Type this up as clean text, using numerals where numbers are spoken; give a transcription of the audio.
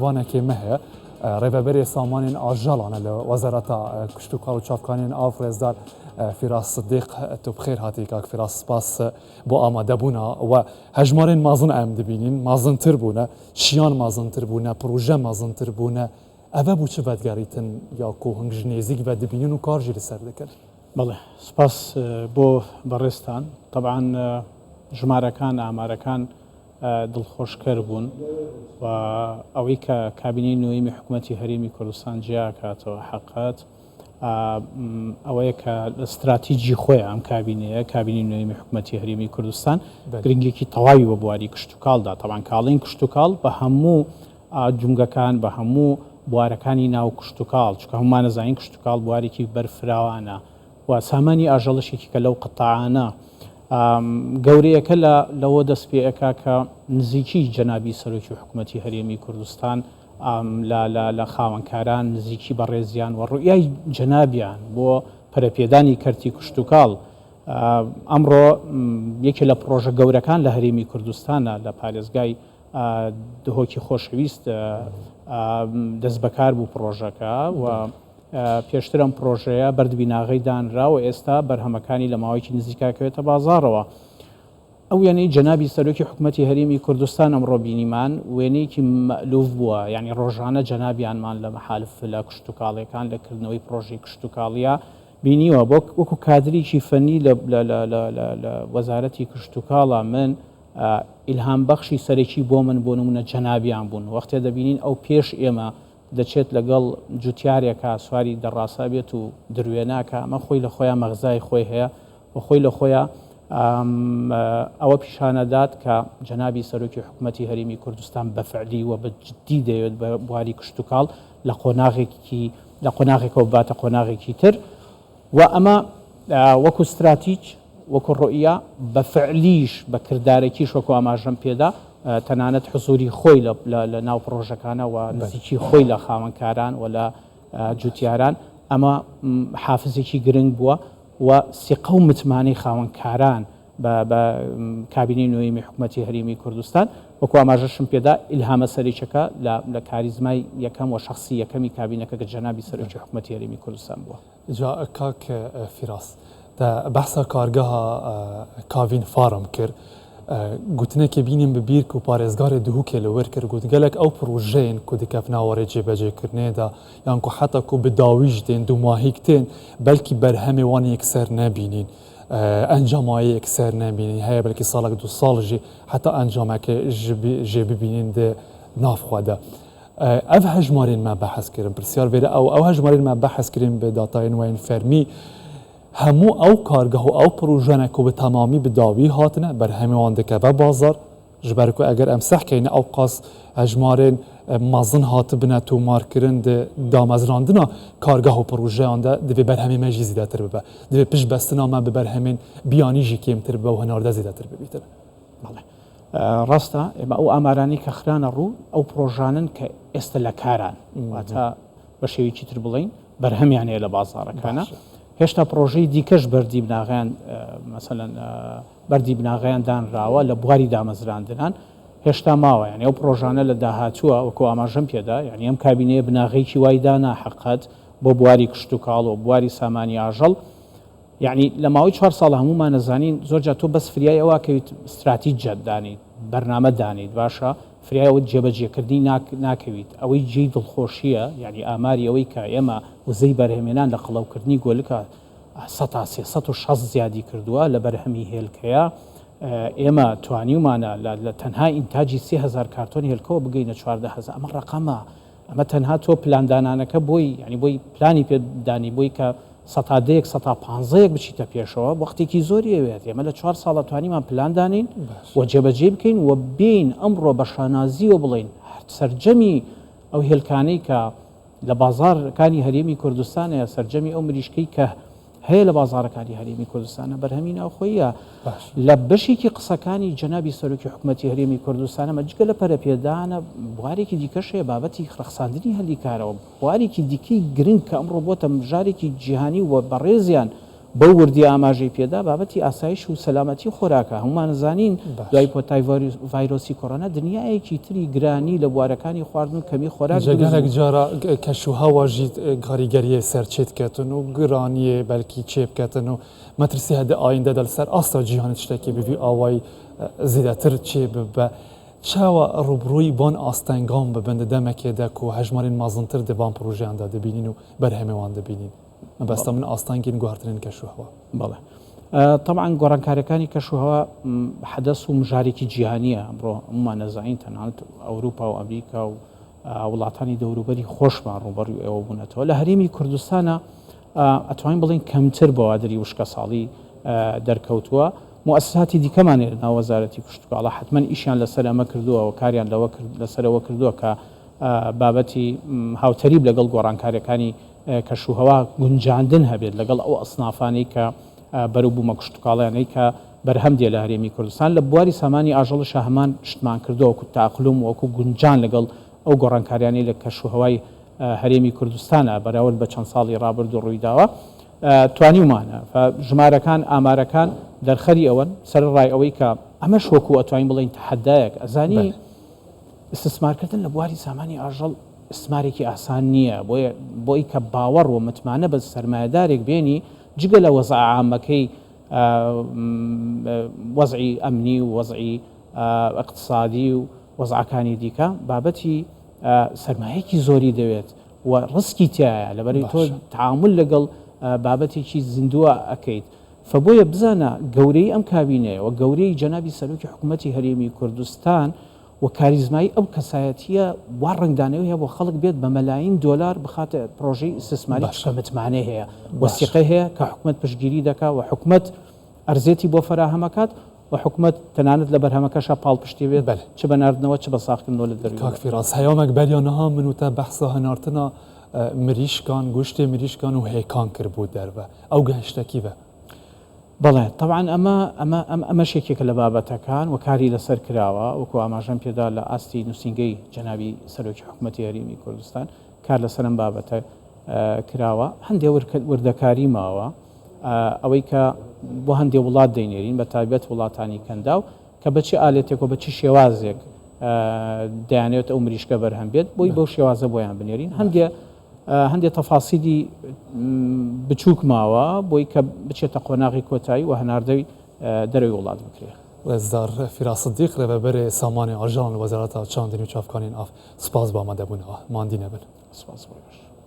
وانەکێ مە هەیە ڕێڤەبەرێ سامانێن ئاژەڵانە لە وەزارەتا کشتوکاڵ و چاڤکانیێن ئاڤ ڕێزدار فیراس سدیق تو بخێر هاتی کاک فیراس سپاس بۆ ئامادەبوونا و هەژمارێن مازن ئەم دبینین مازنتر بوونە شیان مازنتر بوونە پروژە مازنتر بوونە ئەڤە بوو چ ڤەدگەڕیتن یا کو هنگ ژ نێزیک ڤە دبینن و کار ژی لسەر دکن؟ بەڵێ سپاس بۆ بەڕێزتان تەبعەن ژمارەکان ئامارەکان دڵخۆشکەر بوون و ئەوەی کە کابینەی نۆیەمی حکوومەتی هەرێمی کوردستان جیاکاتەوە حقت ئەوەیە کە لە ستراتیجی خۆی ئەم کابینەیە کابینی نوێمی حکوومەتی هەرێمی کوردستان گرنگێکی تەواوی بە بواری کشتتوکاڵدا تەوان کاڵین کشتتوکاڵ بە هەموو جومگەکان بە هەموو بوارەکانی ناو کشتتوکاڵ چکە هەمومانەزانین کشتتوکاڵ بوارێکی بەرفراوانە و سامانی ئاژەڵش یەکێکە لەو قەتاعانە گەورەیەکە لە لەوە دەست پێ ئەکا کە نزیکی جەنابی سەرۆکی حکوومەتی هەرێمی کوردستان لە لە لە خاوەنکاران نزیکی بەڕێزیان و ڕوئیای جەنابیان بۆ پەرەپێدانی کەرتی کشتوکاڵ ئەمڕۆ یەکێ لە پڕۆژە گەورەکان لە هەرێمی کوردستانە لە پارێزگای دهۆکی خۆشەویست دەستبەکار بوو پڕۆژەکە و پێشتر ئەم پڕۆژەیە بەرد بیناغەی دانرا و ئێستا بەرهەمەکانی لە ماوەیەکی نزیکا کەوێتە بازاڕەوە. ئەو وێنەی جەنابی سەرۆکی حکومەتی هەرێمی کوردستان ئەمڕۆ بینیمان وێنەیەکی مەئلوف بووە، یانی ڕۆژانە جەنابیانمان لە مەحالف لە کشتوکاڵیەکان لە کردنەوەی پڕۆژەی کشتوکاڵیە بینیوە بۆ وەکو کادرێکی فەنی لە لە وەزارەتی کشتوکاڵا من ئیلهام بەخشی سەرەکی بۆ من بۆ نمونە جەنابیان بوون وەختێ دەبینین ئەو پێش ئێمە دەچێت لەگەڵ جوتیارێکا سواری دەڕاسە بێت و دروێناکا، ئەمە خۆی لە خۆیا مەغزای خۆی هەیە و خۆی لە خۆیا ئەوە پیشانەدات کە جەنابی سەرۆکی حکومەتی هەرێمی کوردستان بە فعلی و بە جدی دەیەوێت بە بواری کشتوکاڵ لە قۆناغێکی لە قۆناغێکەوە بباتە قۆناغێکی تر و ئەمە وەکو ستراتیج، وەکو ڕوئیا، بە فعلیش، بە کردارەکیش وەکو ئاماژەم پێدا، تەنانەت حزوری خۆی لە ناو پڕۆژەکانە و نزیکی خۆی لە خاوەنکاران و لە جوتیاران، ئەمە حافزێکی گرنگ بووە و سیقە و متمانەی خاوەنکاران بە کابینەی نۆیەمی حکومەتی هەرێمی کوردستان، وەکو ئاماژەشم پێدا ئیلهامە سەرەکیەکە لە کاریزمای یەکەم و شەخسی یەکەمی کابینەکە کە جەنابی سەرۆکی حکومەتی هەرێمی کوردستان بووە. جا کاک فیراس تە بەحسا کارگەها کاڤین فارم کرد گوتنێکێ بینیم bi bîr ku parêzgarê Duhokê li wir kir got gelek ew projeyên ku dikevina warê cêbecêkirinê de yan ku heta ku bi dawî jî tên dûmahîk tên belkî berhemê wan yekser nebînîn encama yê yekser nebînîn heye belkî salek du sal jî heta encamekê jê bibînîn di nav xwe de. Ev hejmarên me behs kirin, pirsyar vêre ew ew hejmarên me behs kirin bi datayên we yên fermî hemû ew kargeh û ew proje ne ku bi temamî bi dawî hatine, berhemê wan dikeve bazar. Ji ber ku eger em seh keyne ew qas hejmarên mezin hatibine tomarkirin di damezrandina kargeh û projeyan de divê berhemê me jî zêdetir bibe. Divê piştbestina me bi berhemên biyanî jî kêmtir bibe û hinarde zêdetir bibîtin. Belê. ڕاستە ئێمە ئەو ئامارانەی کە خرانە ڕوو ئەو پڕۆژانەن کە ئێستا لە کاران واتە بە شێوەیەکی تر بڵێین بەرهەمیان هەیە لە بازاڕەکانە هێشتا پڕۆژەی دیکەش بەردی بناغیان مەسەلەن بەردی بناغیان دانراوە لە بواری دامەزراندنان هێشتا ماوە یعنی ئەو پڕۆژانە لە داهاتووە وەکو ئاماژەم پێدا یعنی ئەم کابینەیە بناغەیەکی وای دانا حەقەت بۆ بواری کشتوکاڵ و بواری سامانی ئاژەڵ یەعنی لە ماوەی چوار ساڵە هەموومان ئەزانین زۆر جار تۆ بەس فریای ئەوە کەویت ستراتیجە دانێیت بەرنامە دانێیت باشە فریای ئەوە جێبەجێکردنی ناکەویت ئەوەی جێی دڵخۆشییە یەعنی ئاماری ئەوەی کە ئێمە وزەی بەرهەمێنان لە قەڵەوکردنی گۆلکە 360% زیادی کردووە لە بەرهەمی هێلکەیە ئێمە توانیومانە لە تەنها ئینتاجی 3000 کارتۆن هێلکەوە بگەینە 14000 ئەمە ڕەقەمە ئەمە تەنها تۆ پلاندانانەکە بۆی یانی بۆی پلانی پێ دانی بۆی کە سەتا دەیەک سەتا پانزەیەک بچیتە پێشەوە وەختێکی زۆری ئەوێت ئێمە لە چوار ساڵە توانیمان پلان دانین و جێبەجێ بکەین و بین ئەمڕۆ بە شانازیەوە بڵێین سەرجەمی ئەو هێلکانەی کە لە بازاڕەکانی هەرێمی کوردستانەیە سەرجەمی ئەو مریشکەی کە هەیە لە بازاڕەکانی هەرێمی کوردستانە بەرهەمی ناوخۆییە. لە بەشێکی قسەکانی جەنابی سەرۆکی حکومەتی هەرێمی کوردستان ئەمە جگە لە پەرەپێدانە بوارێکی دیکەش هەیە بابەتی ڕەخساندنی هەلی کارەوە بوارێکی دیکەی گرنگ کە ئەمڕۆ بۆتە مژارێکی جیهانی و بەڕێزیان بەو وردیە ئاماژەی پێدا بابەتی ئاسایش و سەلامەتی خۆراکە هەموومان ئەزانین دوای پەتای ڤایرۆسی کۆرۆنا دنیایەکی تری گرانی لە بوارەکانی خواردن و کەمی خۆراک دروست بوو. گەلەک جارا کەشوهەوا ژی کاریگەریێ سەر چێ دکەتن و گرانیێ بەلکی چێ بکەتن و مەترسی هە دە ئایندە دە لەسەر ئاستا جیهانێ تشتەکێ بە ڤی ئاوای زێدەتر چێ ببە. چاوا ڕووبڕووی ڤان ئاستەنگان ببن دە دەمەکێ دە کو هەژمارێن مەزنتر دە ڤان پڕۆژەیان دا دبینین و بەرهەمێ وان دبینین؟ مەبەستا من ئاستەنگین گوهەرتنێن کەشوهەوا. بەڵێ تەبعەن گۆڕانکاریەکانی کەشوهەوا حەدەس و مژارێکی جیهانیە ئەمڕۆ هەموومان ئەزانین تەنانەت ئەوروپا و ئەمریکا و وڵاتانی دەوروبەری خۆشمان ڕووبەڕووی ئەوە بوونەتەوە لە هەرێمی کوردستانە ئەتوانین بڵێین کەمتر بەوادری وشکەساڵی دەرکەوتووە موئەسەساتی دیکەمان هەیە لەناو وەزارەتی کشتوکاڵە حەتمەن ئیشیان لەسەر ئەمە کردووە و کاریان لەوە کرد لەسەرەوە کردووە کە بابەتی هاوتەریب لەگەڵ گۆڕانکاریەکانی کەشوهەوا گونجاندن هەبێت لەگەڵ ئەو ئەسنافانەی کە بەروبوومە کشتوکاڵیانەی کە بەرهەم دێ لە هەرێمی کوردستان لە بواری سامانی ئاژەڵشا هەمان شتمان کردووە وەکو تاقلوم وەکو گونجان لەگەڵ ئەو گۆڕانکاریانەی لە کەشوهەوای هەرێمی کوردستانە بەراورد بە چەند ساڵی ڕابردوو ڕوویداوە توانیومانە ژمارەکان ئامارەکان دەرخەری ئەوەن سەرەڕای ئەوەی کە ئەمەش وەکو ئەتوانین بڵێین تەحەدایەک ئەزانی ئیستسمارکردن لە بواری سامانی ئاژەڵ ئیستسمارێکی ئاسان نییە بۆیە بۆی کە باوەڕ و متمانە بە سەرمایەدارێک بێنی جگە لە وەزعە عامەکەی وەزعی ئەمنی و وەزعی ئیقتسادی و وەزعەکانی دیکە بابەتی سەرمایەکی زۆری دەوێت و ڕسکی تایە لەبەری تۆ تعامل لەگەڵ بابەتێکی زیندووە ئەکەیت فبۆیە بزانە گەورەی ئەم کابینەیە و گەورەی جەنابی سەرۆکی حکوومەتی هەرێمی کوردستان و کاریزمایی ئەو کەسایەتییە وا ڕەنگدانەوەی هەیە بۆ خەڵک بێت بە مەلایین دۆلار بخاتە پرۆژەی ئیستسماری چونکە متمانەی هەیە و سیقەی هەیە کە حکومەت پشتگیری دەکا و حکومەت ئەرزێتی بۆ فەراهەم ئەکات و حکومەت تەنانەت لە بەرهەمەکەشا پاڵپشتی بێت چ بە ناردنەوە چ بە ساغکردنەوە لە دەروی کاک فیراز هەیامەک بەریا نها من و تە بەحسا هەنارتنا مریشکان گوشتێ مریشکان و هێکان کرد بۆ دەرڤە ئەو گەهشتە کیڤە؟ بەڵێ تەبعەن ئەمە ئەمە ئەم ئەمەش یەکێکە لە بابەتەکان و کاری لەسەر کراوە وەکو ئاماژەم پێدا لە ئاستی نووسینگەی جەنابی سەرۆکی حکومەتی هەرێمی کوردستان کار لەسەر ئەم بابەتە کراوە هەندێ وردەکاری ماوە ئەوەی کە بۆ هەندێ وڵات دەینێرین بە تایبەت وڵاتانی کەنداو کە بە چ ئالێتێک و بە چ شێوازێک دەیانەوێت ئەو مریشکە بەرهەم بێت بۆی بەو شێوازە بۆیان بنێرین هەندێ هەندێ تەفاسیلی بچووک ماوە بۆی کە بچێتە قۆناغی کۆتایی و هەناردەی دەرەوەی وڵات بکرێ. ڕێزدار فیراز سدیق ڕێڤەبەرێ سامانێ ئاژەڵان لە وەزارەتا چاندنی و چاڤکانیێن ئاڤ سپاس بۆ ئامادەبوونەوە. ماندی نەبن. سپاس بۆ ئێوەش.